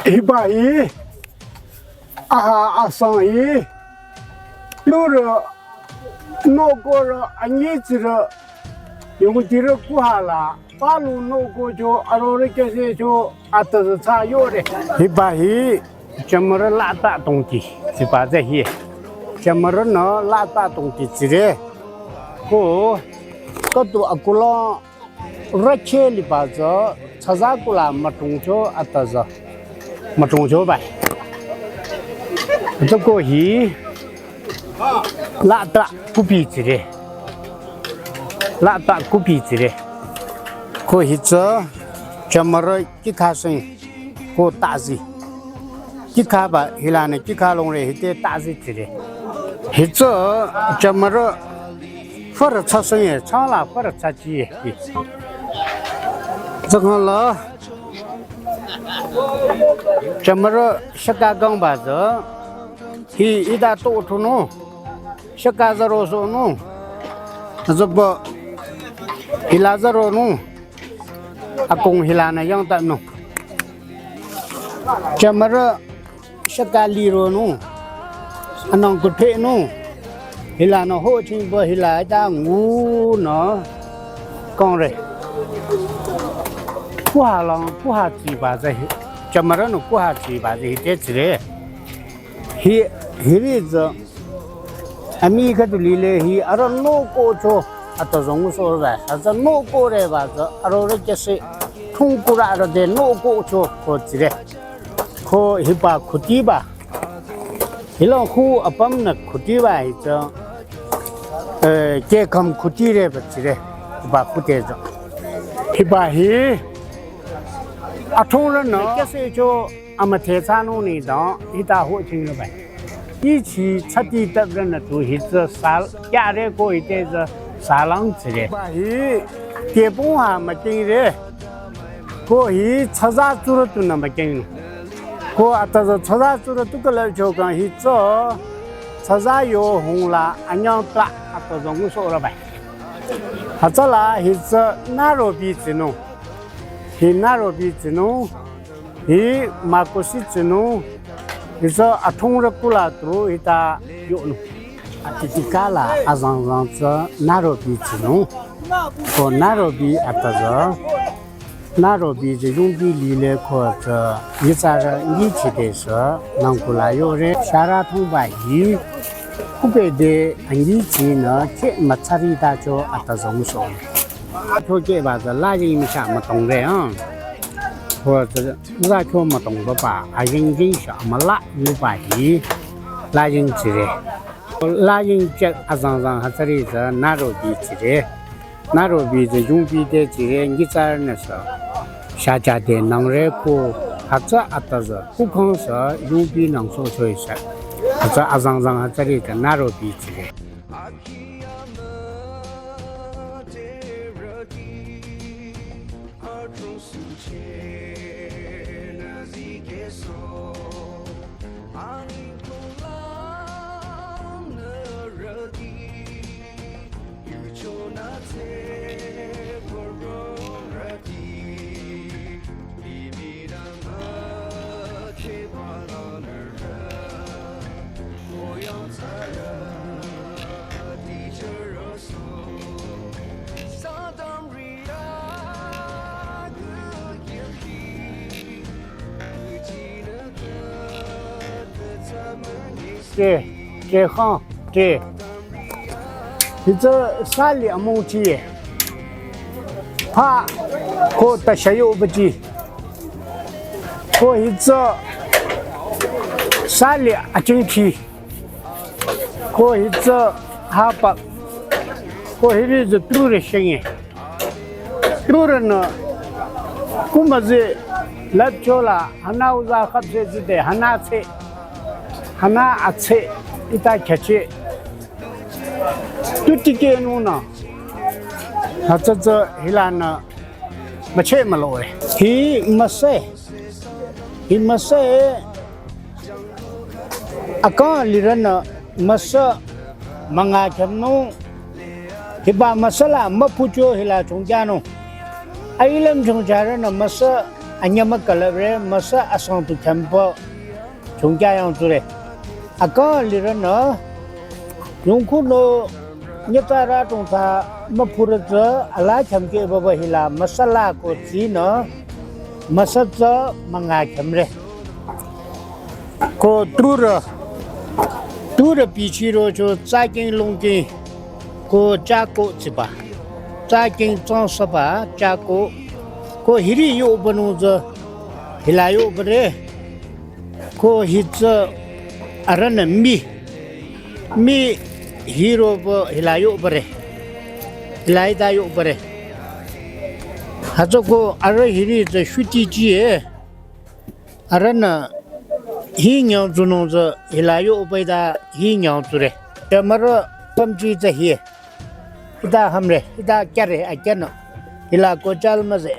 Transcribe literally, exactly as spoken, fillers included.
Hiba hi, aha asang hi, lurü, nokorü, anyi tsirü, yungtirü kuhala, palu nokocho, arorü kese cho, atazü tsa yore. Hiba hi, jümürü lata tongti, siba ze hi. Jümürünü lata tongti tsire. Ko, katu akula, rüche liba tsü, tsüza kula mütongcho atazü. Mütongcho bai. Tsü ko hi, lata kupi tsire. Lata kupi tsire. Ko hi tsü, jümürü kikha sing, ko tazi. Kikha ba, hilanü kikha longre, hite tazi tsire. Hi tsü, jümürü, fürü tsa sing ye, tsala fürü tsa chi ye. Tsü khala, jümürü shaka gang ba tsü, hi ida to thunung, shaka zaro sonung, züba, hila zaronung, akong hilanü yangtanung. Jümürü shaka lironung, anang kuthenung, hilanü ho chingba hila da ngunü kongre. Kuhalang, kuha tsiba tsü hi, jümürünü kuha tsiba tsü hite tsire. Hi, hiri tsü, ami khüdu lile hi, arüh nokocho, atazü ngusohre, atsa nokore ba tsü, arorü kese, thungkura arüh de nokocho, ko tsire. Ko hiba khutiba. Hilang khu apümnü khutiba hi tsü, eh, kekham khutire ba tsire. Hiba khute tsü. Hiba hi, athongrünü, kese cho, amüthe tsanung nengdang, hita ho chingre bai. Ichi tsati taprünü tu hi tsü sal, kyare ko hite tsü salang tsire. Ba hi, kepung ha müchingre. Ko hi tsüza tsurü tunü mükeng. Ko atazü tsüza tsurü tu kala cho kang hi tsü, tsüza yo hungla anyang ta atazü ngusohre bai. Hatsala hi tsü narobi tsinung. Hi narobi tsinung. Hi makosi tsinung. Hi tsü athongrü kula tu hita yonung. Atitikala azangzang tsü narobi tsinung. Ko narobi atazü. Narobi tsü yungbi lile ko tsü nyitsarü nyichide sü nangkula yore. Shara thongba hi. Kupede anyichinü che mütsari ta cho atazü ngusohre. Kyo keba tsü la ying misha mütongre, ah. Ko tsü za kyo mütongba ba, aying ying sha müla nguba hi, la ying tsire. La ying che azangzang hatsari tsü narobi tsire. Narobi tsü yungbi te tsire nyitsarünü sü. Shaja de nangre ko hatsü atazü, kukhang sü yungbi nangsohsoh sü. Hatsü azangzang hatsari tsü narobi tsire. Te, te khang, te. Hi tsü sali amung chi ye. Pha, ko ta shayo bachi. Ko hi tsü sali aching chi. Ko hi tsü hapa. Ko hiri tsü tru re shenge. Tru re nü. Kuma tsü lap chola, hana uza khap se tsü de, hana tse. Hana atse, ita kyache. Tu tike nunü. Hatsü tsü hilanü. Müche mülo e. Hi müse. Hi müse. Akang lirünü müse münga khyamnung. Hiba müse la müphucho hila chungkyanung. Ailüm chungcharünü müse anyüh mükülüpre, müsa asang tu khyümpü chungkyah yang tsure. Akang lirünü, yongkhu no nyitsarü tongtha müpurü tsü ala khyümkeh baba hila müsa la ko tsinü, müsa tsü münga khyümre. Ko turü, turü bichirocho tsaking longking ko chako tsiba. Tsaking tsongsaba chako ko hiri yohbanung tsü hila yohbare. Ko hi tsü arühnü mii, mii hiroba hila yohbare. Hila hita yohbare. Hütsüko arüh hiri tsü shuti jiye. Arühnü hi nyang tsunung tsü hila yohba hita hi nyang tsure. Te mürü pümji tsü hi. Hita hümre, hita kyare, akyanü. Hila ko chal müze.